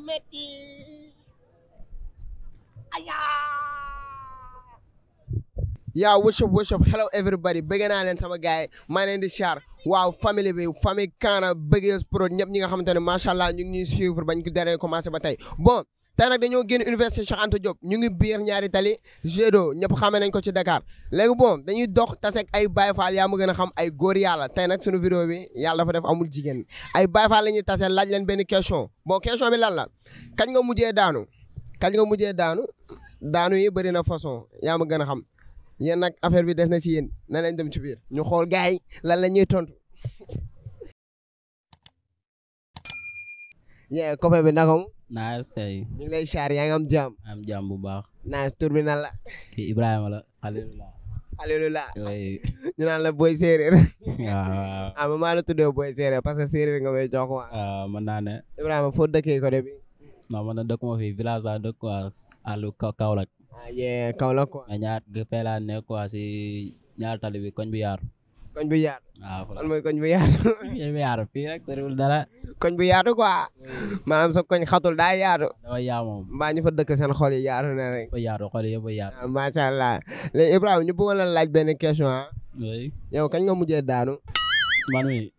metti aya yaa what's up hello everybody bëgg naa leen sama gars yi maa leen di char waaw famille bi famille Kana Bëggees Pro ñëpp ñi nga xamante ne macha allah ñu ngi ñuy suivre bañ ko daree commencé ba tey bon tey nag dañoo génn université Cheikh Anta Diop ñu ngi biir ñaari tali Gédo ñëpp xamee nañ ko ci Dakar léegi bon dañuy dox taseeg ay Baye Fall yaa ma gën a xam ay góor yàlla tey nag suñu vidéo bi yàlla dafa def amul jigéen ay Baye Fall la ñuy tase laaj leen benn question bon question bi lan la kañ nga mujjee daanu daanu yi bëri na façon yaa ma gën a xam yéen nag affaire bi des na ci yéen na leen dem ci biir ñu xool gars yi lan la ñuy tontu. yee copain bi naka mu. nice kay. ñu ngi lay char yaa ngi am jàmm. am jàmm bu baax. nice tur bi nan la. kii Ibrahima la Xalilullah. Xalilullah. oui. ñu naan la boy séeréer. waaw. ah maa la tuddee boy séeréer parce que séeréer nga may jox quoi. mën naa ne. Ibrahima foo dëkkee côté bi. non man de dëkkuma fii village la dëkk quoi àllu Kaolack. ah yee Kaolack quoi. mais ñaar fee laa nekk quoi si ñaar tali bi koñ bi yaatu. koñ bu yaatu. waaw fan mooy koñ bu yaatu. koñ bi yaatu fii rek soriwul dara. koñ bu yaatu quoi. maanaam sa koñ xatul daa yaatu. dafa yaa moom. mbaa ñu fa dëkk seen xol yi yaatu na rek. ba yaatu xol yëpp a yaatu. ah macha allah léegi Ibrahima ñu bëggoon la laaj benn question ah. oui. yow kañ nga mujjee daanu. man mi.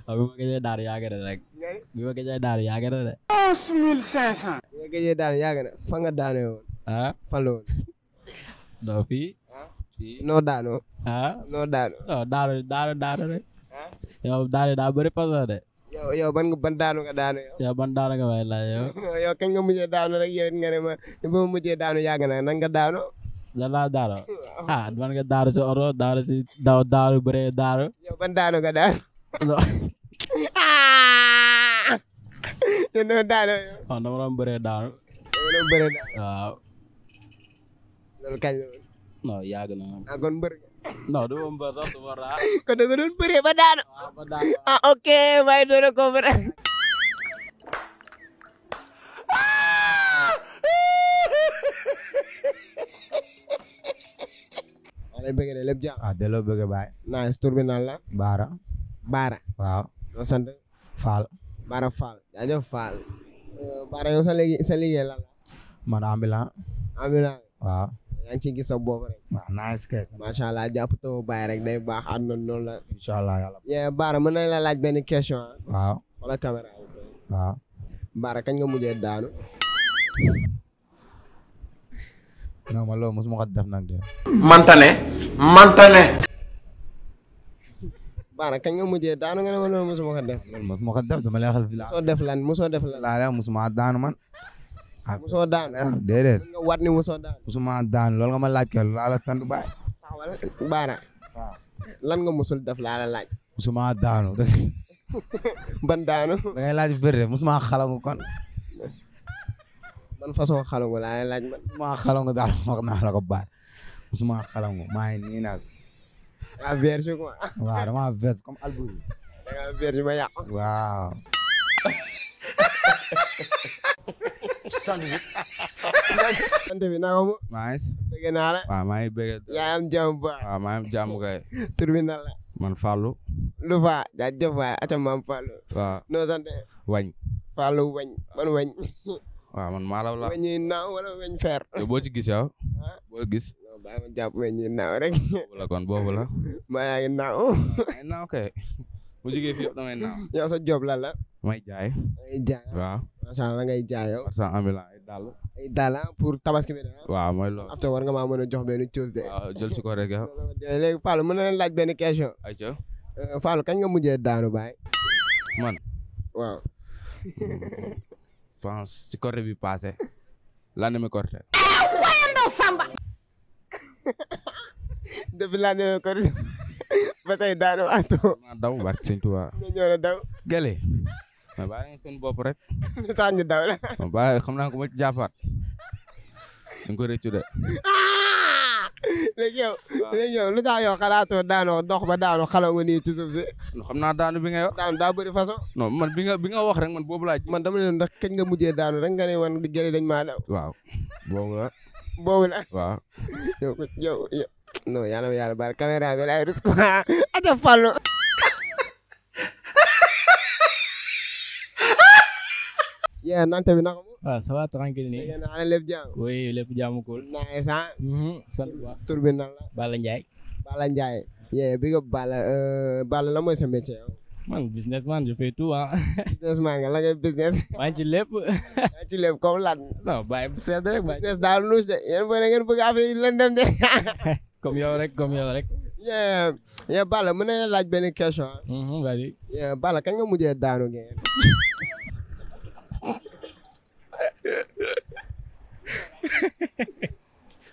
waaw bi ma gëjee daanu yàgg na rek. bi ma gëjee daanu yàgg na de. 11 500. bi ma gëjee daanu yàgg na fan nga daanee woon. ah. fan la woon. doo fii. fii. noo daanoo. ah. noo daanu. non daanu rek. yow daanu daa bëri façon de. yow ban daanu nga daanu yow. yow ban daanu nga may laaj yow. yow kañ nga mujjee daanu rek yow it nga ne ma ba ma mujjee daanu yàgg na nan nga daanu. lan laa daanu. ah man nga daanu si oto daanu si daanu bëree daanu. yow ban daanu nga daanu. yow noo daanu yow. non dama doon bëree daanu. yow noo bëree daanu. waaw. loolu kañ la woon. non yàgg na. ah kon mbër. non du ma mbër sax du ma raa. kon da nga doon bëree ba daanu. waaw ba daanu. ah ok waaye doon na comprendre. maa lay bëgg de lépp jàmm. ah delloo bëgg baay. nice tur bi nan la. Baara. Baara. waaw. noo sant. Fall. Baara Fall jaajëf Fall. Baara yow sa liggéey lan la. man ambulant. ambulant. waaw. yaa ngi ciy gis sa bopp rek. waaw nice kay. macha allah jàpp taw bàyyi rek day baax àdduna noonu la. incha allah yàlla. Baara mën nañ la laaj benn question ah. waaw. wala caméra yi. waaw. Baara kañ nga mujjee daanu. non ma loolu mosuma ko def nag de. mantane. Baara kañ nga mujjee daanu nga ne ma loolu mosuma ko def. loolu mosuma ko def dama lay xel fi mosoo def lan. laa mosuma daanu man. ah mosoo daanu. déedéet. nga wat ni mosoo daanu. mosuma daanu loolu nga ma laaj kay laa la tontu baay. taxawal Baara. waaw. lan nga mosul def laa la laaj. mosuma daanu. ban daanu. da ngay laaj vérité mosuma xalangu kon. ban façon xalangu laa la laaj man. mosuma xalangu daal wax naa la ko baay. mosuma xalangu maa ngi nii nag. ah vierge quoi. waaw dama vierge comme Albouri. da nga vierge ba yàq. waaw. sant bi naka mu. nice. bëgg naa la. waaw maa ngi bëgg. yaa am jàmm bu baax. waaw maa ngi jàmm kay. tur bi nan la. man Fallou. lu fa jaajëf waay aca maam Fallou. waaw noo sant. wañ. Fallou weñ man weñ. waaw man maalaw la. weñ yi naaw wala weñ fer. yow boo ci gis yow. ah boo gis. non bàyyi ma jàpp weñ yi naaw rek. boobu la kon boobu la. maa yaa ngi naaw. ay naaw kay. bu jógee fii yëpp damay naaw. yow sa job la la. damay jaay. ngay jaay. waaw. macha allah ngay jaay yow. parce que ambulant ay dàll. ay dàll pour tabaski bi de. waaw mooy loolu. after war nga maa mën a jox benn chose de. waaw jël si ko rek yow. léegi Fallou mën na leen laaj benn question. ayca. Fallou kañ nga mujjee daanu baay. man. waaw. pense ci côté bi passé. l'année mi côté. depuis l'année ko ba tey daanu ato. maa daw barke Sëñ Tuubaa. ñu ñëw na daw. gële. mais bàyyi nga seen bopp rek. lu tax ñu daw la. bàyyi xam naa ko ma ci jàppaat. dañ ko rëccu de. léegi yow lu tax yow xalaatoo daanoo dox ba daanu xalaw nga nii ci suuf si. xam naa daanu bi ngay wax. daanu daa bëri façon. non man bi nga wax rek man boobu laa ji. man dama ne ndax kañ nga mujjee daanu rek nga ne man di gële dañ maa daw. waaw boobu la. boobu la. waaw. yow non yàlla na yàlla baal caméra bi laay rus quoi aja Fallou Yeah, nante bi naka mu. waaw ça va tranquille nii. Dégg naa ne lépp jàmm. oui lépp jàmm cool. Nice ah. sant bu baax. Tur bi nan la. Balla Ndiaye. Balla Ndiaye. Yeah, big up Balla. Balla la mooy sa métier yow. man businessman je fais tout ah. Businessman nga la ngay business. maa ngi ci lépp. yaa ci lépp comme lan. non bàyyi bu sedd rek bàyyi. business daal nuus de yéen booy na ngeen bëgg affaire yi lëndëm de. comme yow rek comme yow rek. yeah Balla mën nañu laaj benn question. vas-y. yeah Balla kañ nga mujjee daanu ngeen.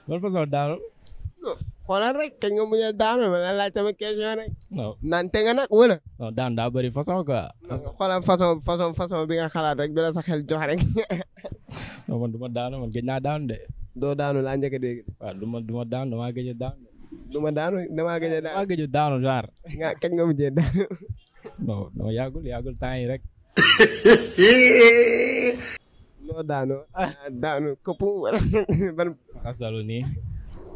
loolu façon daanu. xoolal rek kañ nga mujjee daanu ma la laaj sama question rek. non nante nga nag wala. non daan daa bëri façon quoi. xoolal façon bi nga xalaat rek bi la sa xel jox rek. non man du ma daanu man gëj naa daanu de. doo daanu laa njëkk a dégg. waaw du ma daanu damaa gëj a daanu. du ma daanu damaa gëj a daanu. damaa gëj a daanu genre. nga kañ nga mujjee daanu. non yàggul temps yi rek. noo daanu. daanu këpp wala ban. faxasalu nii.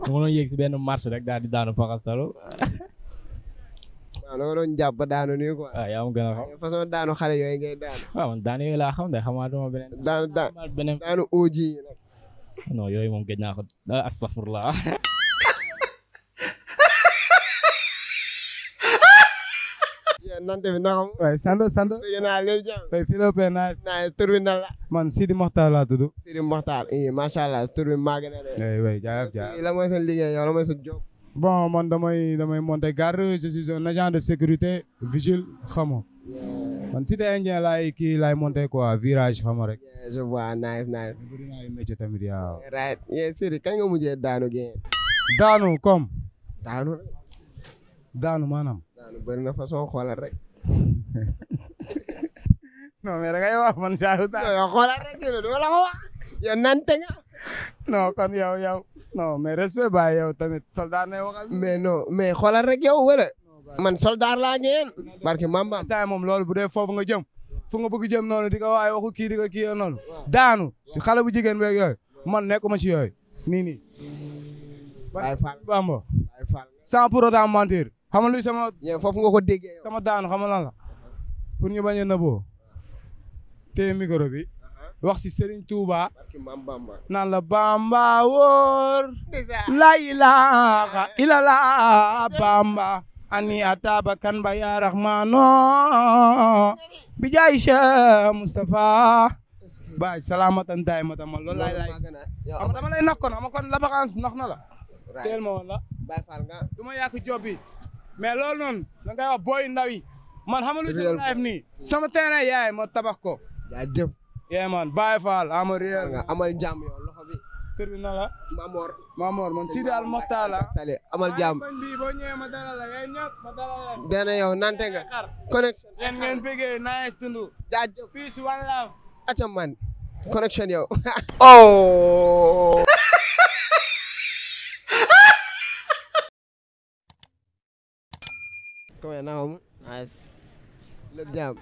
mu ngi doon yéeg si benn marché rek daal di daanu faxasalu. waaw da nga doon jàpp ba daanu nii quoi. waaw yaa ma gën a xam. façon daanu xale yooyu ngay daanu. waaw man daan yooyu laa xam de xamaatuma beneen. daanu OG nag. non yooyu moom gëj naa ko astafurlah. nante bi naka mu. waaye sant. dégg naa lépp jàmm. tey fii la paix nice. tur bi nan la. man Sidi Mokhtar laa tudd. Sidi Mokhtar macha allah tur bi màgg na de. oui jaajëf. la mooy seen liggéey yow la mooy sa job. bon man damay monter garde je suis un agent de sécurité vigile xam nga man cité indien laay monter quoi virage xam nga rek. je vois nice. bëri naa ay métier tamit yaa. right Sidi kañ nga mujjee daanu génn. daanu comme. daanu maanaam. daanu bëri na façon xoolal rek. non mais da ngay wax man saa yow xoolal rek du ma la ko wax. yow nante nga. non kon yow. non mais respect baay yow tamit soldat ne waxal. mais non mais xoolal rek yow wala. man soldat laa ngeen. barke Mamba. saa moom loolu bu dee foofu nga jëm. fu nga bëgg jëm noonu di ko waaye waxu kii di ko kii noonu. daanu si xale bu jigéen beeg yooyu. man nekkuma ci yooyu. nii. Baye Fall Bamba. Baye Fall. sans pour autant mentir. xam nga luy sama. foofu nga ko déggee. sama daanu xam nga lan la. pour ñu bañ a nëbboo. téye micro bi. wax si Serigne Touba. naan la Bamba wóor. la ilaha illallah Bamba. ani ataba kan ba ya rahmano. bi jaay Cheikh Moustapha. baay salamatan daimatan man loolu laay xam dama lay nax kon ama kon la vacance nax na la. teel ma woon la. Baye Fall nga. du ma yàq job bi. mais loolu noonu da ngay wax booy ndaw yi. man xam nga lu sama life nii. sama terrain yaay ma tabax ko. jaajëf. yeah man Baye Fall ama rire nga amal jàmm yow loxo bi. tur bi na la. Mamor man Sidi Al Mokhtar la. Sali amal jàmm. bi boo ñëwee ma dalal la yéen ñëpp ma dalal la. dana yow nante nga. connexion. yéen ngeen bëggee nice tundu. jaajëf peace one love. acca man connexion yow. oh. comment naa ko mu. nice. lépp jàmm.